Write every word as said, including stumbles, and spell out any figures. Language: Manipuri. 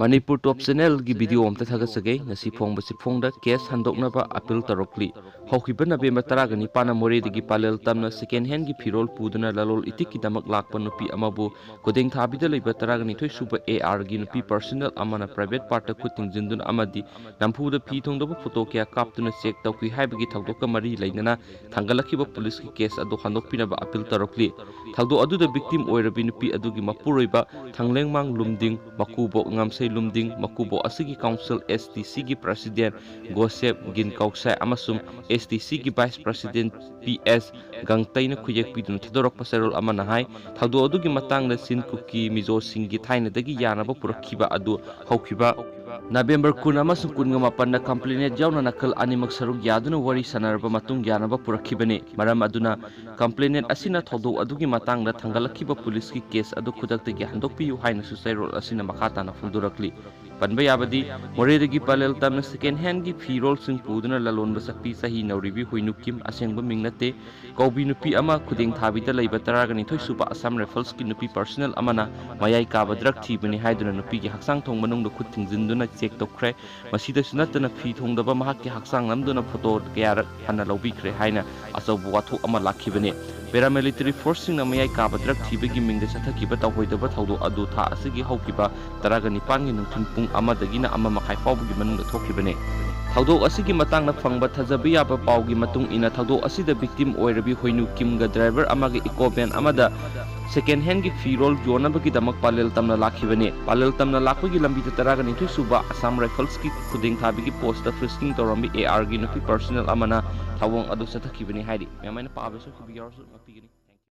ꯃꯅꯤꯄꯨꯔ ꯇꯣꯞ ꯆꯦꯅꯦꯜꯒꯤ ꯚꯤꯗꯤꯑꯣ ꯑꯝꯇ ꯊꯥꯒꯠꯆꯒꯦ꯫ ꯉꯁꯤ ꯐꯣꯡꯕꯁꯤ ꯐꯣꯡꯗ ꯀꯦꯁ ꯍꯟꯗꯣꯛꯅꯕ ꯑꯄꯤꯜ ꯇꯧꯔꯛꯂꯤ꯫ ꯍꯧꯈꯤꯕ ꯅꯕꯦꯝꯕꯔ ꯇꯔꯥꯒ ꯅꯤꯄꯥꯟꯅ ꯃꯣꯔꯦꯗꯒꯤ ꯄꯥꯂꯦꯜ ꯇꯝꯅ ꯁꯦꯀꯦꯟ ꯍꯦꯟꯒꯤ ꯐꯤꯔꯣꯜ ꯄꯨꯗꯨꯅ ꯂꯂꯣꯜ ꯏꯇꯤꯛꯀꯤꯗꯃꯛ ꯂꯥꯛꯄ ꯅꯨꯄꯤ ꯑꯃꯕꯨ ꯈꯨꯗꯦꯡ ꯊꯥꯕꯤꯗ ꯂꯩꯕ ꯇꯔꯥꯒ ꯅꯤꯊꯣꯏ ꯁꯨꯕ ꯑꯦ ꯑꯥꯔꯒꯤ ꯅꯨꯄꯤ ꯄꯔꯁꯅꯦꯜ ꯑꯃꯅ ꯄ꯭ꯔꯥꯏꯚꯦꯠ ꯄꯥꯔꯠꯇ ꯈꯨꯠ ꯊꯤꯡꯖꯤꯟꯗꯨꯅ ꯑꯃꯗꯤ ꯅꯝꯐꯨꯗ ꯐꯤ ꯊꯣꯡꯗꯕ ꯐꯣꯇꯣ ꯀꯌꯥ ꯀꯥꯞꯇꯨꯅ ꯆꯦꯛ ꯇꯧꯈꯤ ꯍꯥꯏꯕꯒꯤ ꯊꯧꯗꯣꯛꯀ ꯃꯔꯤ ꯂꯩꯅꯅ ꯊꯥꯡꯒꯠꯂꯛꯈꯤꯕ ꯄꯨꯂꯤꯁꯀꯤ ꯀꯦꯁ ꯑꯗꯨ ꯍꯟꯗꯣꯛꯄꯤꯅꯕ ꯑꯄꯤꯜ ꯇꯧꯔꯛꯂꯤ꯫ ꯊꯧꯗꯣꯛ ꯑꯗꯨꯗ ꯚꯤꯛꯇꯤꯝ ꯑꯣꯏꯔꯕꯤ ꯅꯨꯄꯤ ꯑꯗꯨꯒꯤ ꯃꯄꯨꯔꯣꯏꯕ ꯊꯥꯡꯂꯦꯡꯃꯥꯡ ꯂꯨꯝꯗꯤꯡ, ꯃꯀꯨꯕꯣꯛ ꯉꯝꯁꯩ ꯂꯨꯝꯗꯤꯡ, ꯃꯀꯨꯕꯣꯛ ꯑꯁꯤꯒꯤ ꯀꯥꯎꯟꯁꯤꯜ ꯑꯦꯁ ꯇꯤ ꯁꯤꯒꯤ ꯄ꯭ꯔꯁꯤꯗꯦꯟ ꯒꯣꯁꯦꯞ ꯒꯤꯟ ꯀꯧꯁꯥꯏ ꯑꯃꯁꯨꯡ ꯑꯦꯁ ꯇꯤ ꯁꯤꯒꯤ ꯚꯥꯏꯁ ꯄ꯭ꯔꯁꯤꯗꯦꯟ ꯄꯤ ꯑꯦꯁ ꯒꯪꯇꯩꯅ ꯈꯨꯌꯦꯛ ꯄꯤꯗꯨꯅ ꯊꯥꯗꯣꯔꯛꯄ ꯆꯦꯔꯣꯜ ꯑꯃꯅ ꯍꯥꯏ, ꯊꯧꯗꯣꯛ ꯑꯗꯨꯒꯤ ꯃꯇꯥꯡꯗ ꯆꯤꯟ ꯀꯨꯀꯤ ꯃꯤꯖꯣꯁꯤꯡꯒꯤ ꯊꯥꯏꯅꯗꯒꯤ ꯌꯥꯅꯕ ꯄꯨꯔꯛꯈꯤꯕ ꯑꯗꯨ ꯍꯧꯈꯤꯕ ꯅꯕꯦꯝꯕꯔ ꯀꯨꯟ ꯑꯃꯁꯨꯡ ꯀꯨꯟꯒ ꯃꯥꯄꯟꯗ ꯀꯝꯄ꯭ꯂꯦꯅꯦꯟꯠ ꯌꯥꯎꯅ ꯅꯥꯀꯜ ꯑꯅꯤꯃꯛ ꯁꯔꯨꯛ ꯌꯥꯗꯨꯅ ꯋꯥꯔꯤ ꯁꯥꯟꯅꯔꯕ ꯃꯇꯨꯡ ꯌꯥꯅꯕ ꯄꯨꯔꯛꯈꯤꯕꯅꯤ꯫ ꯃꯔꯝ ꯑꯗꯨꯅ ꯀꯝꯄ꯭ꯂꯦꯅꯦꯟꯠ ꯑꯁꯤꯅ ꯊꯧꯗꯣꯛ ꯑꯗꯨꯒꯤ ꯃꯇꯥꯡꯗ ꯊꯥꯡꯒꯠꯂꯛꯈꯤꯕ ꯄꯨꯂꯤꯁꯀꯤ ꯀꯦꯁ ꯑꯗꯨ ꯈꯨꯗꯛꯇꯒꯤ ꯍꯟꯗꯣꯛꯄꯤꯌꯨ ꯍꯥꯏꯅꯁꯨ ꯆꯦꯔꯣꯜ ꯑꯁꯤꯅ ꯃꯈꯥ ꯇꯥꯅ ꯐꯣꯡꯗꯣꯔꯛꯂꯤ꯫ ꯄꯟꯕ ꯌꯥꯕꯗꯤ, ꯃꯣꯔꯦꯗꯒꯤ ꯄꯥꯂꯦꯜ ꯇꯝꯅ ꯁꯦꯀꯦꯟ ꯍꯦꯟꯒꯤ ꯐꯤꯔꯣꯜꯁꯤꯡ ꯄꯨꯗꯨꯅ ꯂꯂꯣꯟꯕ ꯆꯠꯄꯤ ꯆꯍꯤ ꯅꯧꯔꯤꯕꯤ ꯍꯨꯏꯅꯨ ꯀꯤꯝ, ꯑꯁꯦꯡꯕ ꯃꯤꯡ ꯅꯠꯇꯦ, ꯀꯧꯕꯤ ꯅꯨꯄꯤ ꯑꯃ ꯈꯨꯗꯦꯡ ꯊꯥꯕꯤꯗ ꯂꯩꯕ ꯇꯔꯥꯒ ꯅꯤꯊꯣꯏ ꯁꯨꯕ ꯑꯁꯥꯝ ꯔꯥꯏꯐꯜꯁꯀꯤ ꯅꯨꯄꯤ ꯄꯔꯁꯅꯦꯜ ꯑꯃꯅ ꯃꯌꯥꯏ ꯀꯥꯕ ꯗ꯭ꯔꯒ ꯊꯤꯕꯅꯤ ꯍꯥꯏꯗꯨꯅ ꯅꯨꯄꯤꯒꯤ ꯍꯛꯆꯥꯡ ꯊꯣꯡ ꯃꯅꯨꯡꯗ ꯈꯨꯠ ꯊꯤꯡꯖꯤꯟꯗꯨꯅ ꯆꯦꯛ ꯇꯧꯈ꯭ꯔꯦ꯫ ꯃꯁꯤꯗꯁꯨ ꯅꯠꯇꯅ ꯐꯤ ꯊꯣꯡꯗꯕ ꯃꯍꯥꯛꯀꯤ ꯍꯛꯆꯥꯡ ꯅꯝꯗꯨꯅ ꯐꯣꯇꯣ ꯀꯌꯥꯔꯛ ꯍꯟꯅ ꯂꯧꯕꯤꯈ꯭ꯔꯦ ꯍꯥꯏꯅ ꯑꯆꯧꯕ ꯋꯥꯊꯣꯛ ꯑꯃ ꯂꯥꯛꯈꯤꯕꯅꯤ꯫ ꯄꯦꯔꯥꯃꯤꯂꯤꯇꯔꯤ ꯐꯣꯔꯁꯁꯤꯡꯅ ꯃꯌꯥꯏ ꯀꯥꯕ ꯗ꯭ꯔꯒ ꯊꯤꯕꯒꯤ ꯃꯤꯡꯗ ꯆꯠꯊꯈꯤꯕ ꯇꯧꯍꯣꯏꯗꯕ ꯊꯧꯗꯣꯛ ꯑꯗꯨ ꯊꯥ ꯑꯁꯤꯒꯤ ꯍꯧꯈꯤꯕ ꯇꯔꯥꯒ ꯅꯤꯄꯥꯟꯒꯤ ꯅꯨꯡꯊꯤꯜ ꯄꯨꯡ ꯑꯃꯗꯒꯤꯅ ꯑꯃ ꯃꯈꯥꯏ ꯐꯥꯎꯕꯒꯤ ꯃꯅꯨꯡꯗ ꯊꯣꯛꯈꯤꯕꯅꯤ꯫ ꯊꯧꯗꯣꯛ ꯑꯁꯤꯒꯤ ꯃꯇꯥꯡꯗ ꯐꯪꯕ ꯊꯥꯖꯕ ꯌꯥꯕ ꯄꯥꯎꯒꯤ ꯃꯇꯨꯡ ꯏꯟꯅ, ꯊꯧꯗꯣꯛ ꯑꯁꯤꯗ ꯚꯤꯛꯇꯤꯝ ꯑꯣꯏꯔꯕꯤ ꯍꯣꯏꯅꯨ ꯀꯤꯝꯒ ꯗ꯭ꯔꯥꯏꯚꯔ ꯑꯃꯒ ꯏꯀꯣ ꯚꯦꯟ ꯑꯃꯗ ꯁꯦꯀꯦꯟ ꯍꯦꯟꯒꯤ ꯐꯤꯔꯣꯜ ꯌꯣꯟꯅꯕꯒꯤꯗꯃꯛ ꯄꯥꯂꯦꯜ ꯇꯝꯅ ꯂꯥꯛꯈꯤꯕꯅꯤ꯫ ꯄꯥꯂꯦꯜ ꯇꯝꯅ ꯂꯥꯛꯄꯒꯤ ꯂꯝꯕꯤꯗ ꯇꯔꯥꯒ ꯅꯤꯊꯣꯏ ꯁꯨꯕ ꯑꯁꯥꯝ ꯔꯥꯏꯐꯜꯁꯀꯤ ꯈꯨꯗꯦꯡ ꯊꯥꯕꯤꯒꯤ ꯄꯣꯁꯇ ꯐ꯭ꯔꯤꯁꯀꯤꯡ ꯇꯧꯔꯝꯕ ꯑꯦ ꯑꯥꯔꯒꯤ ꯅꯨꯄꯤ ꯄꯔꯁꯅꯦꯜ ꯑꯃꯅ ꯊꯧꯑꯣꯡ ꯑꯗꯨ ꯆꯠꯊꯈꯤꯕꯅꯤ ꯍꯥꯏꯔꯤ꯫ ꯃꯌꯥꯝ ꯑꯩꯅ ꯄꯥꯕꯗ ꯁꯣꯏꯈꯤꯕ ꯌꯥꯎꯔꯁꯨ ꯉꯥꯛꯄꯤꯒꯅꯤ꯫